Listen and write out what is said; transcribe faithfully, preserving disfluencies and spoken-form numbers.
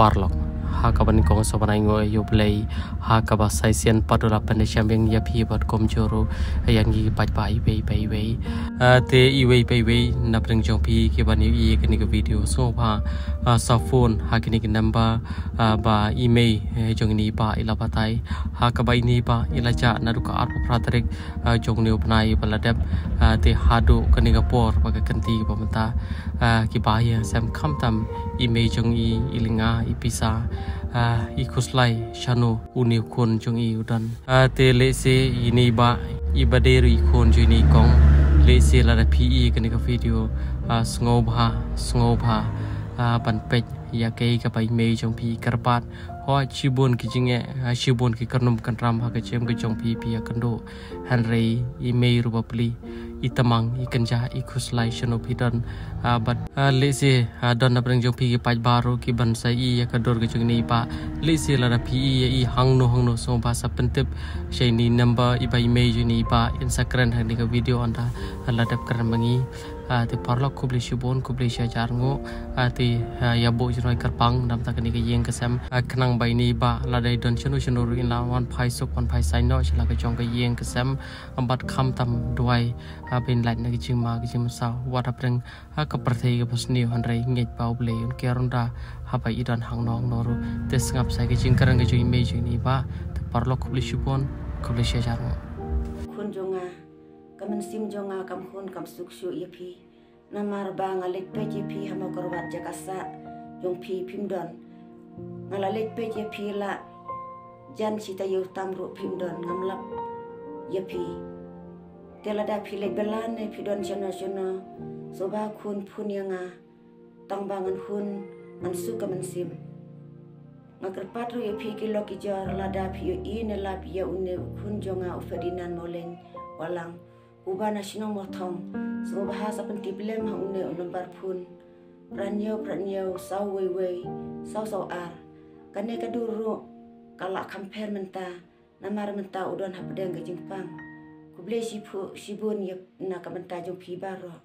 Paralok, ha kaba nyngkong sngewbha ai nguh ïa U Blei ha kaba sa shisien pat u la pyndep sha bynta ïa phi bad kumjuh ruh ïa ngi paidbah iwei pa iwei. Ah, te iwei pa iwei na pdeng jong phi kiba ïohi ïa kane ka video sngewbha, ah, sa phone ha kane ka number, ah, ba i mei, eh, jong ine i bah i la batai. Ha kaba ine i bah i la jah naduh ka arphew phra tarik, ah, jong une u bnai ba la dep, ah, te haduh kane ka por ba ka kynti ba mynta, ah, ki bah ïa sem khamtam i mei jong i, i lynga, i pisa, ah, i khuslai shano une u khun jong i u don. Ah, te lehse ine i bah iba dei ruh i khun jong ine i kong. Lehse lada phi ïohi kane ka video, ah, sngewbha, sngewbha, ah, ban peit ïa kaei kaba i mei jong phi i kyrpad. Hooid shibun ki jingeh, ah, shibun ki kyrnum kynram ha ka jingim ka jong phi, phi ïakynduh. Hynrei i mei ruh bapli, i tymmen, i kynjah, i khuslai shano phi don, ah, bad, ah, lehse, ah, don na pdeng jong phi ki paidbah ruh kiban sa ïohi ïa ka dur ka jong ine i bah. Lehse lada phi ïohi ïa i hangno hangno sngewbha sa pyntip sha ine i number iba i mei jong ine i bah in sa kren ha kane ka video ynda, ah, la dep kren ma ngi. Ah, te paralok khublei shibun, khublei shihajar nguh. Ah, te, ah, ïa buh jingmut kyrpang namar kane ka ïing ka sem. Ah, khnang ba ine i bah lada i don shano shano ruh in lah wan phai suk, wan phai saiñ noh sha la ka jong ka ïing ka sem. Bad khamtam duwai, ah, ban lait na ka jingma ka jingmynsaw wat hapdeng, ah, ka pyrthei kaba sniew, hynrei ngeit ba U Blei un kiar un da haba i don hangno hangno ruh. Te sngap sa ïa ka jingkren ka jong i mei jong ine i bah. Te paralok khublei shibun, khublei shihajar nguh. Khun jong nga, ka mynsiem jong nga kam hun kam suk shuh ïa phi. Namar ba nga leit peit ïa phi ha Mawkyrwat, jaka sah jong phi phim don. Nga la leit peit ïa phi la jan shi taïew tam ruh phim don, ngam lap ïa phi. Te lada phi leit bylla ne phi don shano shano, sngewbha khun phone ïa nga, tang ba ngan hun, ngan suk ka mynsiem. Nga kyrpad ruh ïa phi ki lok ki jor, lada phi ïohi ne lap ïa une u khun jong nga u Ferdinand Mawleng Wahlang, uba na shnong Mawthong, sngewbha sa pyntip lem ha une u number phone: phra hynñiew phra hynñiew saw wei wei saw saw ar. Kane ka dur ruh ka la kham pher mynta, namar mynta u don hapdeng ka jingpang. Khublei shiphu-, shibun ïa na ka bynta jong phi baroh.